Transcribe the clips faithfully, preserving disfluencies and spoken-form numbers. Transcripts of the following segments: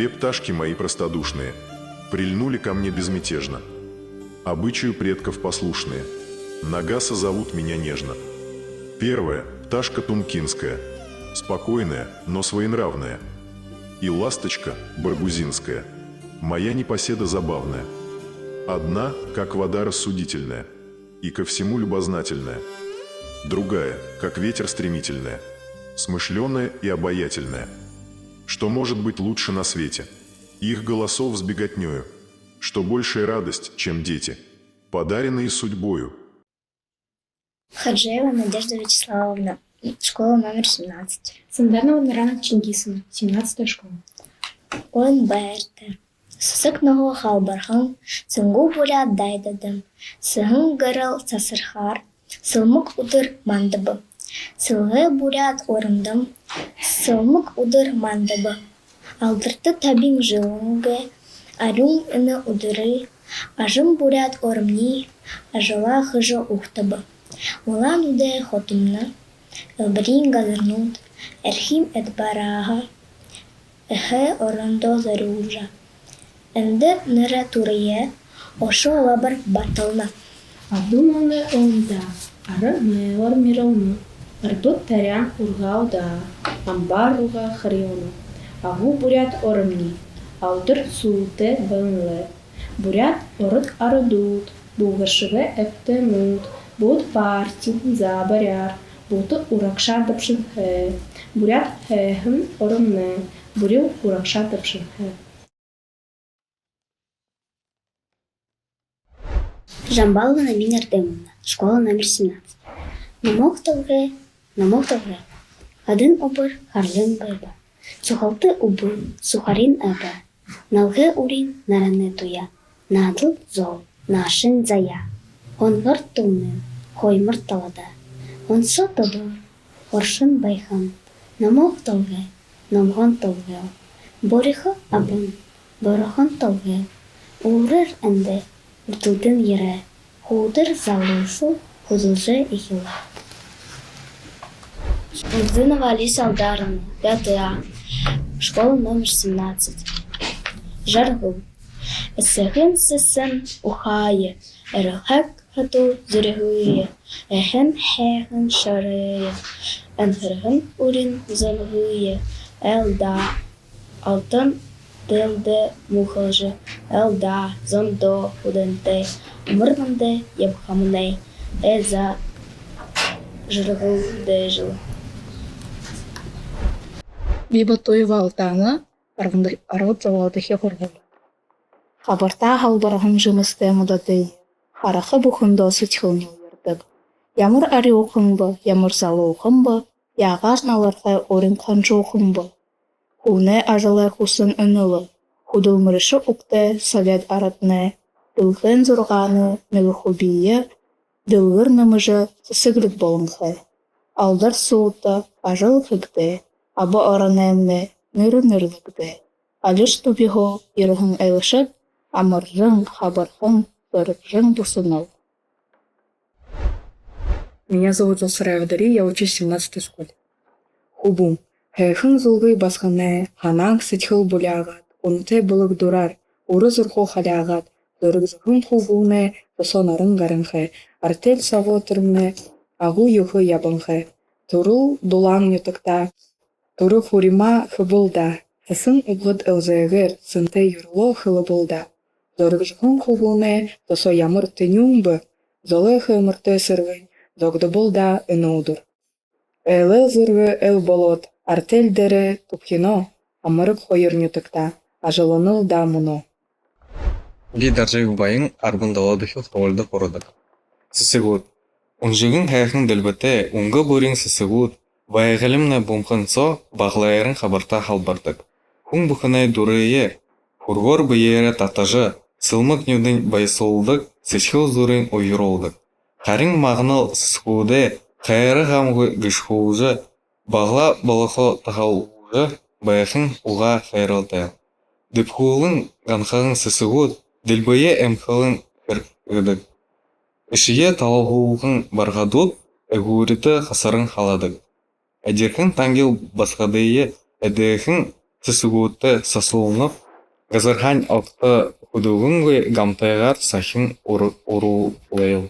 Две пташки мои простодушные прильнули ко мне безмятежно, обычаю предков послушные, нагаса зовут меня нежно. Первая — пташка тункинская, спокойная, но своенравная, и ласточка баргузинская, моя непоседа забавная. Одна, как вода, рассудительная и ко всему любознательная. Другая, как ветер, стремительная, смышлёная и обаятельная. Что может быть лучше на свете их голосов с беготнёю, что большая радость, чем дети, подаренные судьбою? Хаджиева Надежда Вячеславовна, школа номер семнадцать. Сандарнова Нарана Чингисовна, семнадцатая школа. Ойн байрта. Сэсэг ногоо халбарһан, сэнгүү буряад дайдадам, сэһэн гэрэл сасархаар, сэлмэг үдэр мандаба. Сэлгэй буряад орондом, сэлмэг үдэр мандаба. Алдарта табин жэлынгээ арюун энэ үдэрые ажам буряад оромни ажалаа хэжэ угтаба. Улаан-Үдэ хотомнай элбэрин газарнууд эрхим эд барааһаа эхэ орондоо зорюулжа, эндэ нэрэ түрые ошоо лабар батална. Адуу манай ондоо ара майлар мэрэлнэ, арбаад таряан ургаалдаа, амбаар руугаа харюулна. Агуу буряад оромни алдар суутай байна лэ. Буряад ород арадууд, булгаршагай эбтэй мүн, бүд партиин заабаряар, бүдэ урагшаа дабшанхай. Буряад һайхан оромнай, бүри урагшаа дабшанхай. Жамбалова Намина Артемовна, школа номер семнадцать. Номок толгой, номок толгой. Хадын үбэр харлын байба. Сухалта үбэл, сухарин эбэ. Налгай үрин наранай туяа. Наадал зол, наашань заяа. Хонгор тулнын хоймор талада. Онсо тодор, оршон байхань. Номок толгой, номгон толгой. Борихо абань, борохон толгой. Уураар эндэ үртэлдэн ерээ. Хуудэр залуушуул хүдэлжэ эхилээ. Урдынова Алиса Алдаровна, пятый А, школа номер семнадцать. Жаргал. Эсэгын сэсэн ухаае, эрхэг хатуу зүрхые, эхын һайхан шарайе, энхэрхэн үрин зонгые, элдээ алтан дэлдэ мухалжа, элдээ зондоо хүдэнтэй, амар мэндэ ябахамнай. Ээ за, жаргал дээжэл. Би Батуева Алтана, арбан, арбан зургаадахи һургуули. Хабартаа һалбарһан жэмэстэй мододые хараха бүхэндөө сэдьхэлни уярдаг. Ямар арюухан бэ, ямар залуухан бэ, яагаар налархай урин хонжуухан бэ? Хүнэй ажалай хүсэн энэ лэ. Хүдэлмэришэ угтай совет араднай, дэлхэйн зургаанай нэгэ хубиие дэлгэр нэмэжэ сэсэглэдэг болонхой. Алдар суута ажал хэгдээ, аба ороноймнай нэрэ нэрлэгдээ. Алишье түбиһөө ерэһэн элшэг амаржан, хабархан, зоригжон бусанал. Меня зовут Зулсараева Дарья, я учусь в семнадцатой школе. Хүбүүн. Һайхан зүлгы басаганай һанаан сэдьхэл буляагаад, үнэтэй бэлэг дураар үрэ зүрхөө халяагаад, зоригжоһон хүбүүнэй досоо наран гаранхай, артель согоо тэрэмнай агуу юһэ ябанхай. Түрэл дулаан нютагтаа түрэ хуримаа хэбэл даа, сэсэн үбгэд элзээгээр сэнтэй юрэлөө хэлэбэл даа. Зоригжоһон хүбүүнэй досоо ямар тэнюун бэ, золой хэмэртэй сэргэнь зогдобол даа энэ үдэр. Айлай зэргэ эл болоод, артель дээрээ түбхинөө, амараг хоёр нютагтаа ажалланал даа мүнөө. Би Даржаев Баян, арбан долоодохи һургуулида һурадаг. Сэсэгүүд. Үнжэгэн һайхан дэлбэтэй үнгэ бүрин сэсэгүүд Байгаалимнай бумхан соо баглайран хабартаа һалбардаг. Хүн бүхэнэй дурые хүргөөр бэеэрээ татажа, сэлмэг нюдэнь баясуулдаг, сэдьхэл зүрынь уяруулдаг. Харин магнал сэсэгүүдэй хайра гамгүй гэшхүүлжэ, баглаа болохо таһалуулжа байхань угаа хайралтай. Дэбхүүлэн ганхаһан сэсэгүүд дэлбэеэ эмхилэн хэрэглэдэг. Эшэеэ талаһуулһан баргадууд эгүүридээ хасаран халадаг. Эдирхэн тангил басагадые эдеэхэн сэсэгүүдтэ сасуулнаб. Газарһаань огто хүдэлгэнгүй, гамтайгаар сахин ур-, ургуулайл.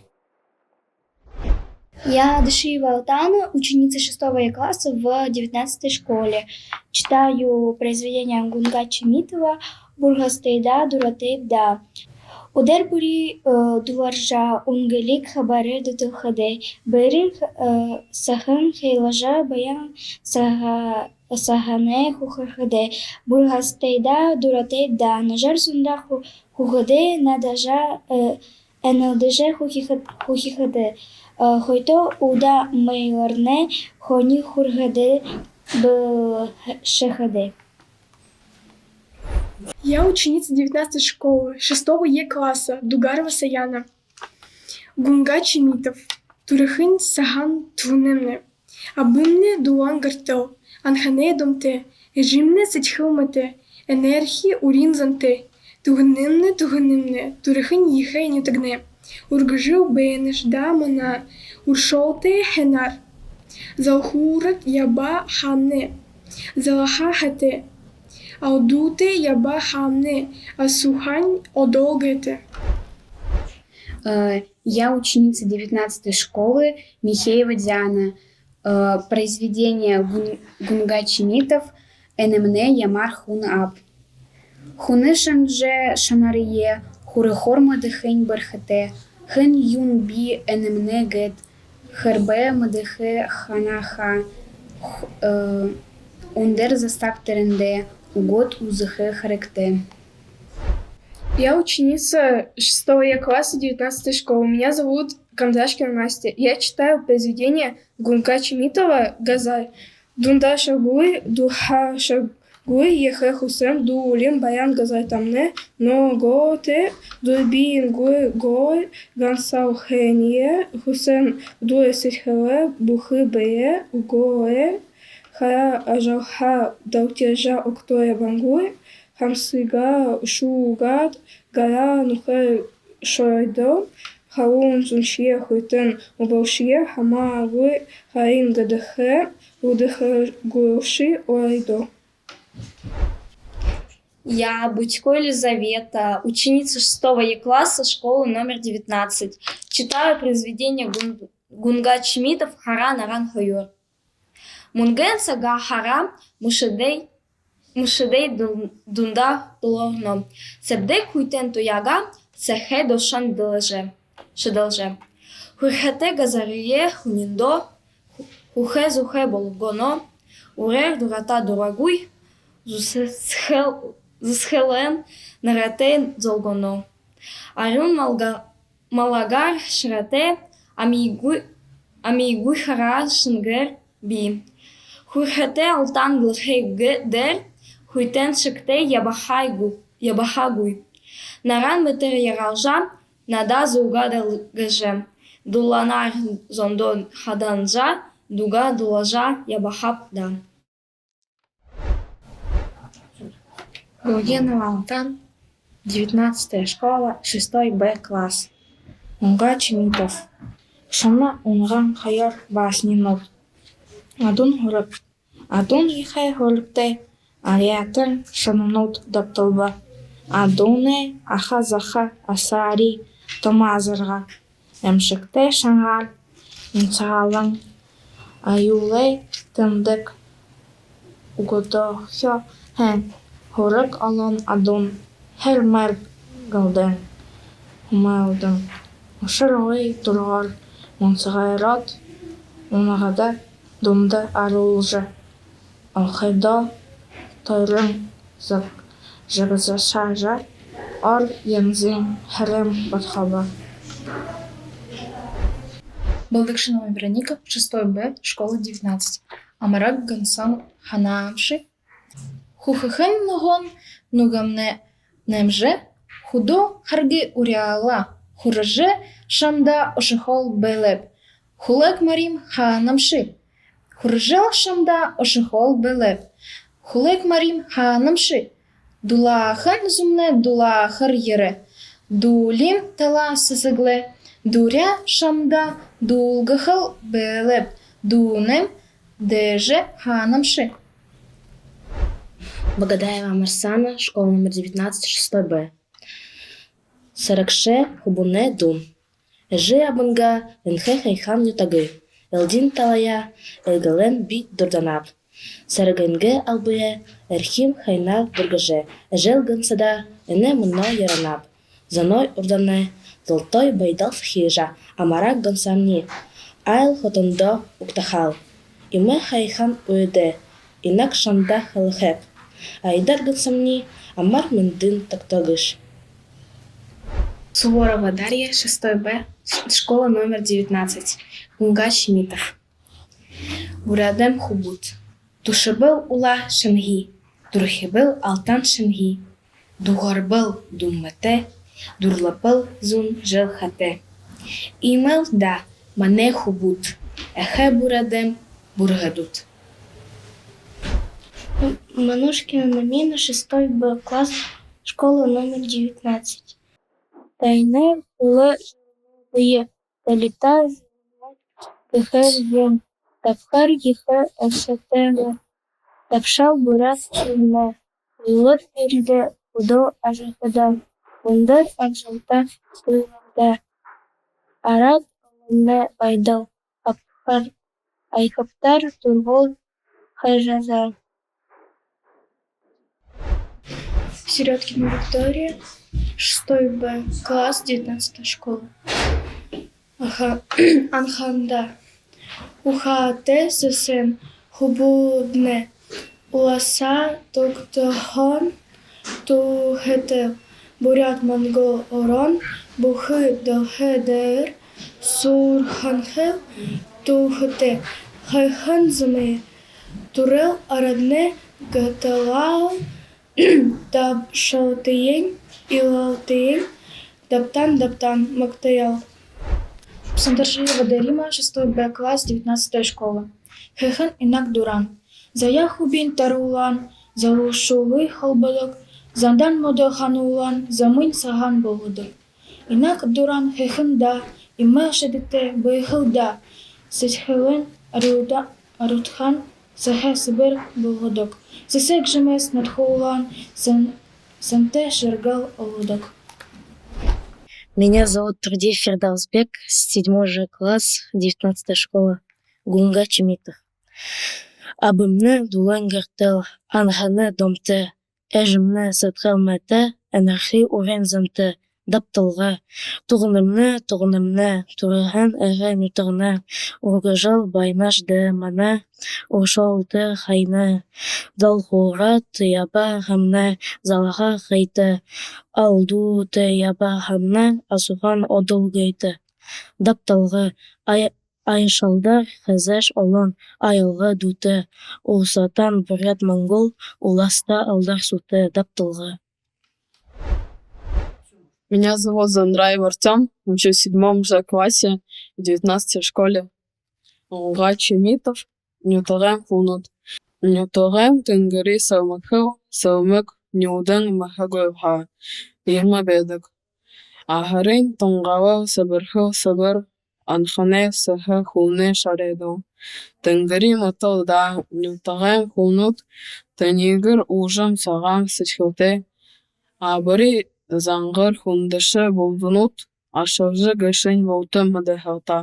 Я Дашиева Алтана, ученица шестого Е класса в девятнадцатой школе. Читаю произведение Гунга Чимитова «Бургастайдаа дуратайб даа». Үдэр бүри, э, дуларжа, үнгэлиг хабараар дүтэлхэдээ, бэеэрээ, э, саһан хайлажа, баян саһа-, саһанай хүхэрхэдээ, бургастайдаа дуратайб даа. Нажар зундаа ху-, хүхэдээ, надажа, э, энэлдэжэ хүхихэд-, хүхихэдээ, э, хойто удаа майларнай хони хүрхэдээ, бэлшэхэдээ. Я ученица девятнадцатой школы, шестого Е класса, Дугарова Саяна. Гунга Чимитов. Түрэһэн саһан түлһэнэмни. Абымни дулаан гартал, анханай домтой, эжымни сэдьхэл мэтэй, энэрхы урин зантай. Түлһэнэмни, түлһэнэмни, түрэһэн ехэ нютагнай. Үргэжэл байнаш даа манай, үршөөлтэй һайнаар. Залхуураад ябаа һаамни, залаха хэтэй. Алдуутай ябаа һаамни, асууһаниинь одоол гэтэй. Э, я ученица девятнадцатой школы, Михеева Диана. Э, произведение Гун-, Гунга Чимитов «Энэмнай ямар хүн ааб». Хүнэй шэнжэ шанарые хүрэхөөр мэдэхэнь бэрхэтэй. Хэн юун бэ энэмнай гээд хэрбээ мэдэхэ һанаа һаа, х-, э, үндэр застав тэрэндээ үгөөд үзэхэ хэрэгтэй. Я ученица шестого Е класса девятнадцатой школы. Меня зовут Камзашкина Настя. Я читаю произведение Гунга Чимитова «Газай». Дундашагүй, духашагүй ехэ хүсэн дуулим баян газайтамнай. Нүгөөдэ дурбингүй гой гансал хэниие хүсэн дуу сэдьхэлээ бүхы бэеэ үгөө. Хара ажалһаа далтижа угтаа ябангүй, хамсыгаа шуугаад, гараа нүхэй шоройдоо, халуун зуншье хүйтэн үбэлшье хамаагүй, харин гэдэһээ үдэхэ гүйлшье оройдоо. Я Бутько Елизавета, ученица шестого Е класса школы номер девятнадцать. Читаю произведение Гун-, Гунга Чимитов «Хара наран хоёр». Мүнгэн сагаа хараа мүшэдэй, мүшэдэй дун-, дунда дулаарна. Сэбдэг хүйтэн туяагаа сэхэ доошонь дэлэжэ, шэдэлжэ. Хүрьһэтэ газарые хүниндөө хүхэ зүхэ болгоно. Үрээр дуратаа дурагүй, зүсхэл-, зүсхэлэн наратай золгоно. Арюун малга-, малагаар шаратай, амигүй, амигүй хара шэнгеэр бии. Хүрьһэтэ алтан дэлхэй гэ-, дээр хүйтэн шэгтэй ябахагүй, ябахагүй. Наран мэтээр яража, надаа зугаа дэлгэжэ, дулаанаар зондоо хаданажа, дугаа дуулажа ябахаб даа. Гургенова Алтана, девятнадцатая школа, шестой Б класс. Гунга Чимитов. Шоно унган хоёр баснинууд. Адуун һүрэг. Адуун ехэ һүрэгтэй арьяатан шононууд добтолбо. Адуунай аха заха асари томо азарга. Эмшэгтэй шангаар унсагалан, аюулай тэмдэг үгтөөхэ һэн. Һүрэг олон адуун хэрмэр гэлдэн, хүмэлдэн, ушаргүй түргөөр унсагайраад, унагада дунда аруулжа, олхойдоо тойрон заг-, жагсаашажа, ор янзын хэрэмэ бодхообо. Балдыкшинова Вероника, шестой Б, школа девятнадцать. Амараг гансан һанаамши. Хүхэхэн ногоон нүгэмни нэмжэ, хүдөө харгы уряалаа. Хүрэжэ шамда ошохол бэлэйб, хүлэг морим һанамши. Хүрэжэл шамда ошохол бэлэйб, хүлэг морим һанамши. Дулаахан зумни дулаахар ерээ, дуулим талаа сэсэглээ. Дуряа шамда дуулгахал бэлэйб, дуунайм дээжэ һанамши. Багадаева Марсана, школа номер девятнадцать, шестой Б. Сарагша хүбүүнэй дуун. Эжы абынгаа энхэ һайхан нютагай элдин талаяа эльгээн би дурданаб. Сарагайнгаа албые эрхим һайнаар дүүргэжэ, эжэл гансадаа энэ мүнөө яранаб. Зоной урданай золтой байдал сахижа, амараг гансамни айл хотондо угтахал. Иимэ һайхан үедэ инаг шамда хэлэхэб: аядар гансамни амар мэндын тогтоогыш. Суворова Дарья, шестой Б, школа номер девятнадцать, Гунга Чимитов. Буряадай хүбүүд. Түшэбэл ула шэнги, түрэхэбэл алтан шэнги, дуугарбал дүмэтэй, дурлабал зуун жэл хэтэй. Иимэл даа манай хүбүүд, эхэ буряадай бүргэдүүд. Манушкина Намина, шестой Б класс, школа номер девятнадцать. Тайнай хүлэ жэрэнүүдые талита жэрэнүүд гэхэ юм. Дабхар ехэ эршэтэйб. Дабшал буряад хэлэнэй. Уйлад эрьедэ хүдөө ажаһуудаа, үндэр амжалтаа туйлагдаа. Арад олоной байдал абхар, айхабтар түргөөл хажаһаа. Серёдкина Виктория, шестой Б класс, девятнадцатая школа. Аха-, анхандаа. Ухаатай сэсэн хүбүүднай уласаа тогтоһон түүхэтэй. Буряад-монгол орон бүхы дэлхэй дээрэ суурханхай түүхэтэй. Һайхан зоной түрэл араднай гаталал, дабшалтайень, илалтайень дабтан-дабтан магтаял. Сандаржиева Дарима, шестой Б класс, девятнадцатая школа. Һайхан инаг дуран. Заяа хубиин таруулан, залуушуулые холбодог, зандан модо хануулан, замынь сагаан болгодог. Инаг дуран һайхан даа, иимэ шэдэтэй байхал даа. Сэдьхэлынь арюуда-, арюудхан, сэхэ сэбэр болгодог. Сэсэг жэмэс надхуулан, сэн-, сэнтэй жаргал олодог. Меня зовут Турдиев Фирдавсбек, седьмой Ж класс, девятнадцатая школа, Гунга Чимитов. Абымни дулаан гэртэл, анханай домтой, эжымни сэдьхэл мэтэй, энэрхы уран зянтай. Дабталга. Туганамни, туганамни, түрэһэн эрэ нютагни үргэжэл байна ш даа манай, үршөөлтэ һайнай. Залхуураад ябаа һаамнай залгаа хайтай, алдуутай ябаа һаамнай асууһан одолгойтой. Дабталга. Ай-, аяшалдар хэзээш олон, аялга дуутай, уласатан буряад-монгол уласта алдар суутай. Дабталга. Меня зовут Зандраев Артём, учусь в седьмом Ж классе в девятнадцатой школе. Гунга Чимитов, «Нютагайм хүнүүд». Нютагайм тэнгэри сэлмэгхэл, сэлмэг нюдэн мэхэгүй һаа, иимэ байдаг. Аһарын тунгалал сэбэрхэл сэбэр, анханай сэхэ хүнэй шарайдал. Тэнгэри мэтэ даа нютагайм хүнүүд, тэнигэр уужам сагаан сэдьхэлтэй. Абари зангар хүндэшэ булданууд, ашалжа гээшэнь булта мэдэхэлтэй.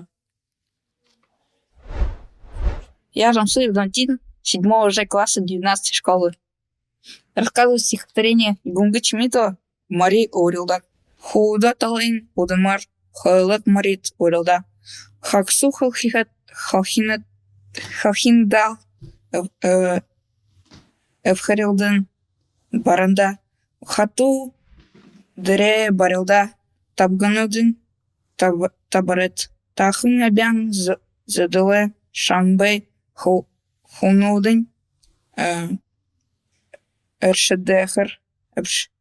Я Жамсуев Дантин, седьмого Ж класса, девятнадцатой школы. Рассказываю стихотворение Гунга Чимитова «Мори урилда». Худа талын уданмар хойлог морид урилда. Хагсуу халхихад, халхинад, халхиндал, э, э, эвхэрилдэн баранда. Хатуу дээрэ барилда. Табгануудынь таб-, табарад. Тахан абяан з-, зэдэлээ шамбай ху-, хүнүүдынь, э, эршэдэхэр, эрш-,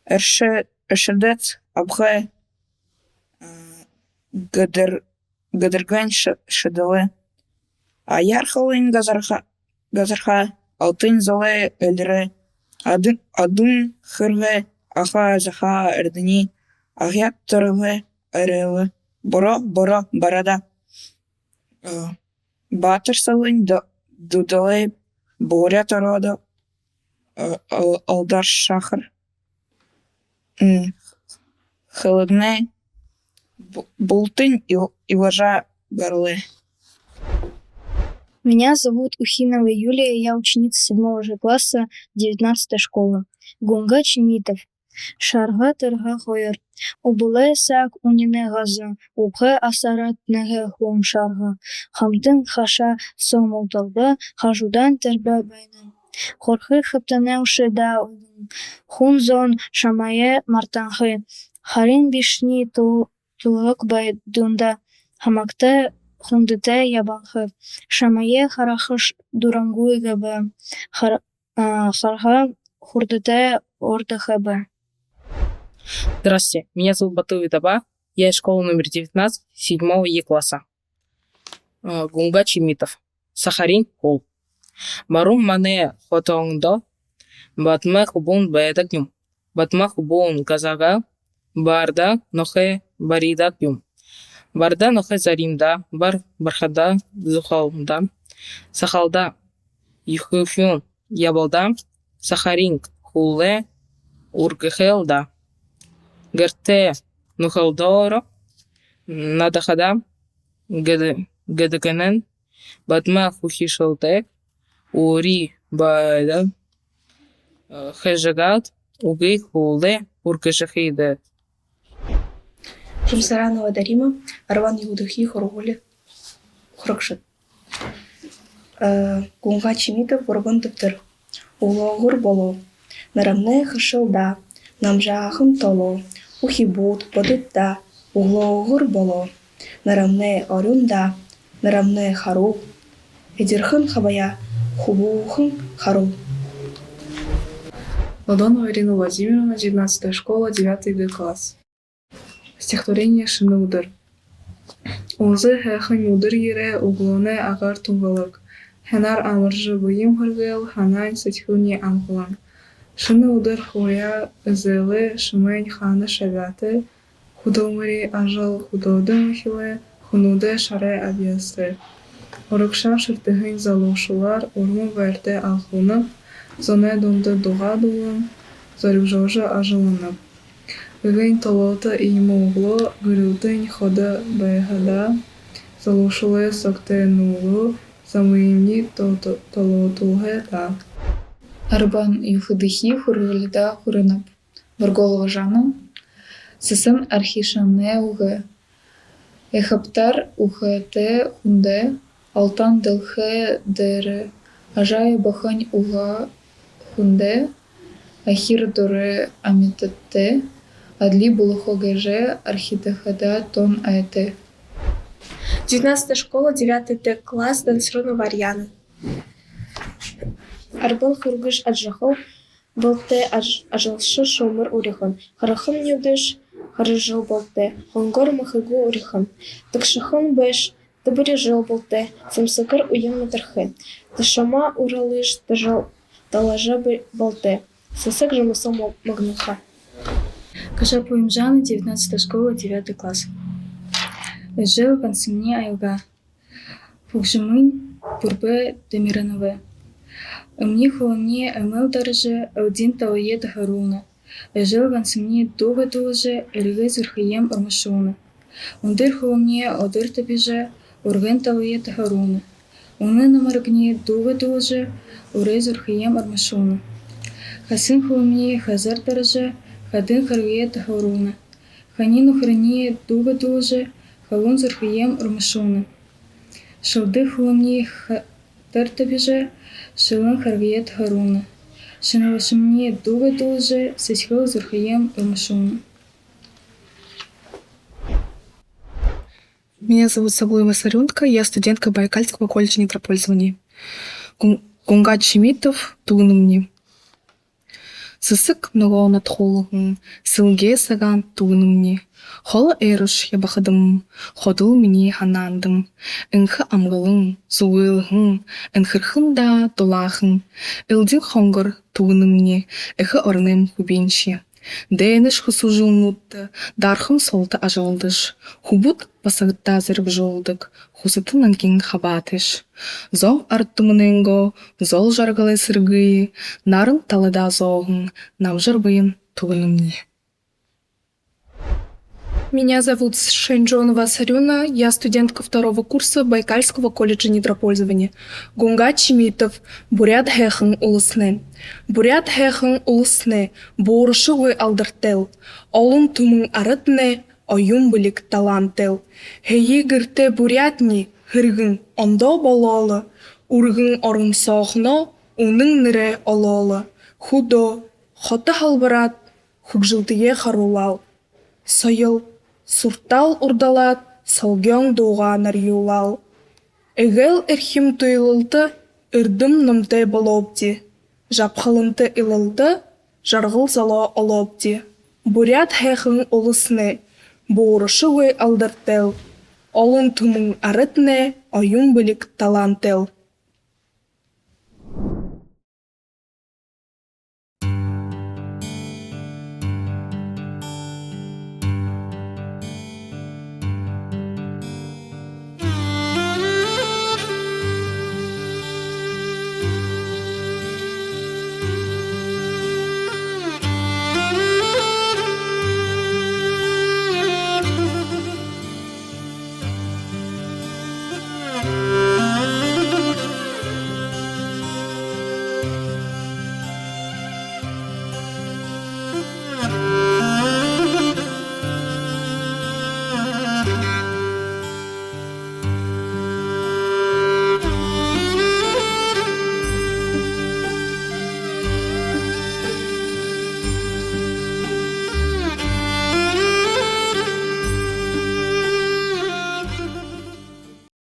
эршэ-, эршэдэд абгай, э, гэдэр-, гэдэргэн ш-, шэдэлээ. Аяар холын газарха-, газарха, алтан золой элирээ, адын, адын хэргэ аха заха эрдэни, агьяад түрэлэй эрэлэ, боро, боро барада. Э, баатар солынь ду-, дуудалай буряад ородо, о-, о-, олдор шахар. М, хэлэгнай бу-, бултань ил-, илажа гаралай. Меня зовут Ухинова Юлия, я ученица седьмого же класса девятнадцатой школы. Гунга Чимитов. Шарга тэргэ хоёр. Үбэлэй саг үнинэй газаа, үбгэ асараад нэгэ хүн шарга. Хамтын хашаа соо мулталба, хажуудань тэрбэ байна. Хүрэхэ хэбтэнэ үшөө даа үгы. Хүн зон шамайе мартанхай. Харин бишни тул-, тулгаг байданда хамагтай хүндэтэй ябанхай. Шамайе харахаш дурангүй гэбэ. Хар-, а, харха хүрдэтэй ордохо бэ. Здравствуйте, меня зовут Батуева Таба, я из школы номер девятнадцать, седьмого Е класса. А, Гунга Чимитов. Сахарин хул. Баруун манай хотондо бадма хүбүүн байдаг юм. Бадма хүбүүн газаагаа барда нохой баридаг юм. Барда нохой заримдаа бар бархада, зухалда, сахалда, юхюхюн ябалда, сахарин хулаа үргэхэл даа. Гэртээ нүхэлдөөрөө надахада, гэдэг-, гэдэгэнэн бадма хүхишэлтэй үри байдаг, э, хэжэгээд үгы хулаа үргэжэхэ даа. Жамсаранова Дарима, арбан юһэдэхи һургуули һурагша. Э, Гунга Чимитов, гурбан дэбтэр. Үглөөгүүр болоо. Нарамнай хэшэл даа, намжаахан толоо. Үхибүүд бодыт даа, үглөөгүүр болоо. Нарамнай орюун даа, нарамнай харуу. Эдирхэн хабаяа хүбүүхэн харуу. Лодонова Ирина Владимировна, девятнадцатая школа, девятый Г класс. Стихотворение «Шэнэ үдэр». Үлзы һайхан үдэр ерээ, үглөөнэй агаар тунгалаг. Һанаар амаржа бэеым һэргээл, һанаань сэдьхэлни амгалан. Шэнэ үдэр хуряа эзэлээ, шэмээнь хаана шабяатай, хүдэлмэри ажал хүдөөдэнь эхилээ, хүнүүдэй шарай абьяастай. Урагшаа шэртэһэн залуушуулаар урма байратай алхалнаб, зоной дунда дуугаа дуулан, зоригжожо ажалланаб. Эгээн толоото иимэ үглөө гэрэлтэнь ходо байхада, залуушуулай согтой нүлөө замыемни то-, то-, толоотуулхай даа. Арбан юһэдэхи һургуулида һуранаб. Бурголова Жанна. Сэсэн архишанай үгэ. Эхэ абатар үхэтэй хүндэ, алтан дэлхэй дээрэ ажаябахан угаа хүндэ, ахир дурай амитадтай адли болохо гэжэ архидаха даа тон айтай. Девятнадцатая школа, девятый Д класс, Дансаранова Арьяна. Арбан хүргыш ажахал болтой, аж-, ажалша шуумар үреэхэн. Харахан нюдэш харажал болтой, хонгор махагуу үреэхэн. Тэгшэхэн бэшэ, тэбэри жэл болтой, сэмсэгэр уян мэдэрхы. Ташама уралыш тажал-, талажа бэ-, болтой, сэсэг жэмэсөө мо-, магнаха. Кашапова Имжана, девятнадцатая школа, девятый класс. Эжэл гансамни аялга. Хүгжэмынь Пурба Дамирановай. Эмни хүлэмни эмэл даража, элдин талые таһаруулна. Эжэл гансамни дуугаа дуулажа, эрье зүрхыем урмашуулна. Үндэр хүлэмни одор табижа, үргэн талые таһаруулна. Үнэн намарагни дуугаа дуулажа, үргэн зүрхыем урмашуулна. Хасын хүлэмни хазар даража, хадын харгые таһаруулна. Хани нүхэрни дуугаа дуулажа, халуун зүрхыем урмашуулна. Шэлдэ хүлэмни хатар табижа, шэлэн харгые таһаруулна. Шэнэлэшэмни дуугаа дуулажа, сэдьхэл зүрхыем урмашуулна. Меня зовут Саглуева Сарюнтка, я студентка Байкальского колледжа недропользования. Гун-, Гунга Чимитов, «Түгнэмни». Сэсэг ногоон надхуулһан сэлгеэ сагаан түгнэмни. Холо ойрош ябахадам, ходол минии һанаандам. Энхэ амгалан, зүгөөлһэн, энхэрхэн даа дулаахан. Элдин хонгор түгнэмни, эхэ оронойм хубинши. Дээнэш хүсүү жэлнүүдтэ дархан солото ажалдаш, хүбүүд басагадтаа зэргэжүүлдэг хүсэтэ нангин хабаадаш. Зон арад түмэнэйнгөө зол жаргалай сэргые наран талада зооһон Намжарбын түгэнэмни. Меня зовут Шенджонова Сарюна, я студентка второго курса Байкальского колледжа недропользования. Гунга Чимитов, «Буряад һайхан уласнай». Буряад һайхан уласнай, буурашагүй алдартайл, олон түмэн араднай, оюун бэлиг талантайл. Һэеы гэртэй буряадни һэргэн ондоо болоол, үргэн орон соохиноо үнэн нэрэ олоол. Хүдөө хото һалбараад, хүгжэлтэеэ харуулаал. Соёл суртаал урдалаад, солгёон дуугаа нарюулаал. Эгээл эрхим туйлалта эрдэм номтой болообди. Жабхаланта илалта жаргал залуу олообди. Буряад һайхан уласнай, буурашагүй алдартайл, олон түмэн араднай, оюун бэлиг талантайл.